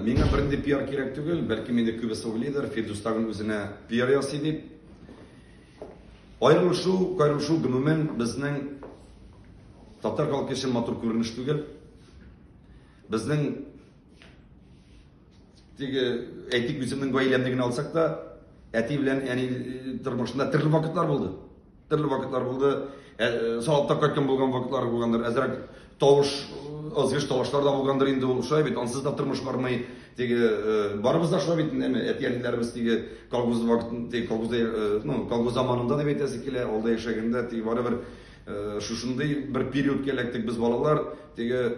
Миңа бернинди пиар кирәк түгел, бәлкем инде күбесе уйлыйдыр, Фирдүс тагын үзенә пиар ясый дип. Аерылышу, кайрылышу гомумән безнең татар халкы өчен матур күренеш түгел. Безнең теге әйтик үземнең гаиләмне генә алсак та, әти белән әни тормышында төрле вакытлар булды. Төрле вакытлар булды. Салып та кайткан булган вакытлар булгандыр. Әзрәк тавыш, ызгыш талашлар да булгандыр инде ул. Шулай бит, ансыз да тормыш бармый. Теге барыбыз да шулай бит инде, әти-әниләребез теге колхоз вакытын, теге колхозда, ну, колхоз заманында дип әйтәсе килә, алда яшәгәндә теге барыбер шушындый бер периодка эләктек без балалар. Теге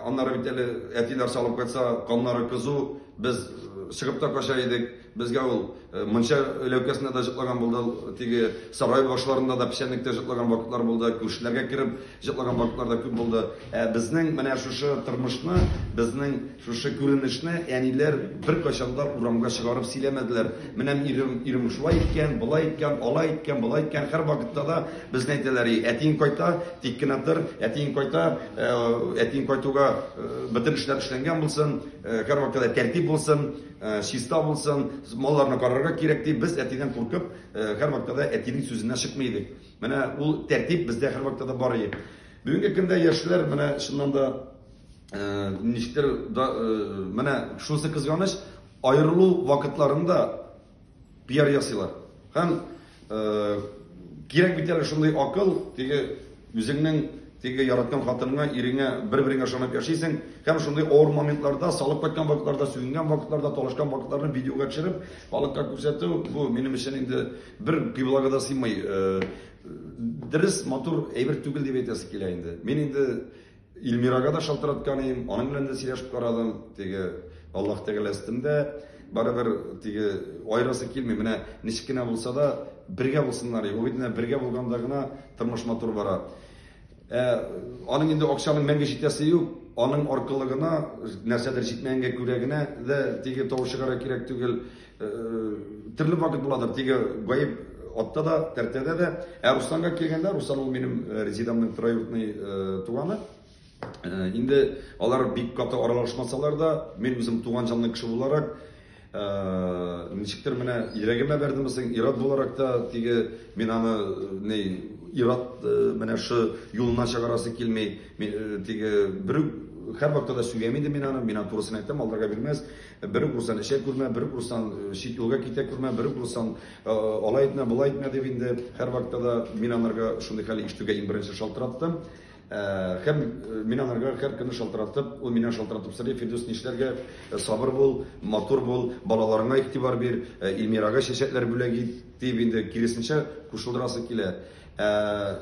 аннары бит әле әтиләр салып кайтса, каннары кызу, без чыгып та кача идек. Безгә ул мунча ләүкәсендә дә җырлаган булды, теге сарай башларында да печәнлектә җырлаган вакытлар булды, күршеләргә кереп җырлаган вакытлар да күп булды. Ә безнең менә шушы тормышны, безнең шушы күренешне әниләр беркайчан да урамга чыгарып сөйләмәделәр. Менә ирем, ирем шулай иткән, болай иткән, алай иткән, болай иткән. Һәр вакытта да безне әйтәләр, әтиең кайта, тик кенә тор, әтиең кайта, әтиең кайтуга бөтен эшләр эшләнгән булсын, һәрвакытта да тәртип булсын. Чиста булсын, малларны карарга кирәк дип, без әтидән куркып, һәрвакытта да әтинең сүзеннән чыкмый идек. Менә ул тәртип бездә һәрвакытта да бар иде. Бүгенге көндә яшьләр менә чыннан да ничектер да, менә шунысы кызганыч, аерылу вакытларында пиар ясыйлар. Һәм кирәк бит әле шундый акыл, теге үзеңнең теге яраткан хатыныңа, иреңә бер-береңә ышанып яшисең. Һәм шундый авыр моментларда, салып кайткан вакытларда, сүгенгән вакытларда, талашкан вакытларны видеога төшереп, халыкка күрсәтү, бу минем өчен инде бер кыйблага да сыймый. Дөрес, матур әйбер түгел дип әйтәсе килә инде. Мин инде Илмирага да шалтыраткан идем, аның белән дә сөйләшеп карадым. Теге Аллаһ Тәгалә өстендә барыбер теге аерасы килми. Менә ничек кенә булса да бергә булсыннар. Ул бит менә бергә булганда гына тормыш матур бара. Ә аның инде акчаның мәңге җитәсе юк. Аның аркылы гына нәрсәдер җитмәгәнгә күрә генә дә теге тавыш чыгарга кирәк түгел. Төрле вакыт буладыр. Теге гаеп атта да, тәртәдә дә. Ә Русланга килгәндә, Руслан ул минем Резидамның троюродный туганы. Инде алар бик каты аралашмасалар да, мин үзем туган җанлы кеше буларак, ничектер менә йөрәгемә бәрдеме соң, ир-ат буларак та теге мин аны ни ир-ат менә шу юлыннан чыгарасы килми. Теге берүк һәрвакытта да сүгәм инде мин аны, мин аны турысын әйтәм, алдарга бирмәс. Бер үк Руслан эчә күрмә, бер үк Руслан чит юлга китә күрмә, бер үк Руслан алай итмә, болай итмә дип инде һәрвакытта да мин анарга шундый хәл ишетүгә иң беренче шалтыраттым. Һәм мин анарга һәр көнне шалтыратып, ул миннән шалтыратып сорый, Фирдүс, нишләргә? Сабыр бул, матур бул, балаларыңа игътибар бир, Эльмирага чәчәкләр бүләк ит, дип инде киресенчә кушылдырасы килә.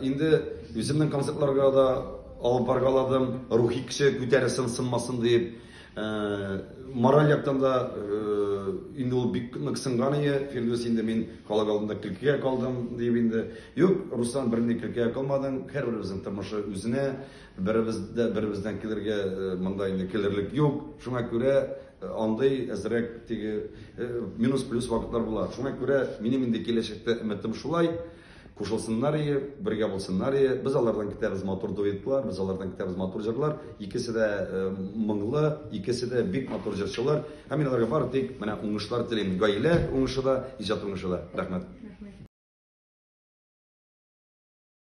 Инде үземнең концертларга да алып баргаладым, рухи кеше күтәрелсен, сынмасын дип. Мораль яктан да инде ул бик нык сынган ие. Фирдүс инде мин халык алдында көлкегә калдым дип инде. Юк, Руслан, бернинди көлкегә калмадың. Һәрберебезнең тормышы үзенә. Беребез дә беребездән көлергә монда инде көлерлек юк. Шуңа күрә андый әзрәк теге минус-плюс вакытлар була. Шуңа күрә минем инде киләчәктә өметем шулай. Кушылсыннар ие, бергә булсыннар ие. Без алардан көтәбез матур дуэтлар, без алардан көтәбез матур җырлар. Икесе дә моңлы, икесе дә бик матур җырчылар. Һәм мин аларга бары тик менә уңышлар телим. Гаилә уңышы да, иҗат уңышы да. Рәхмәт.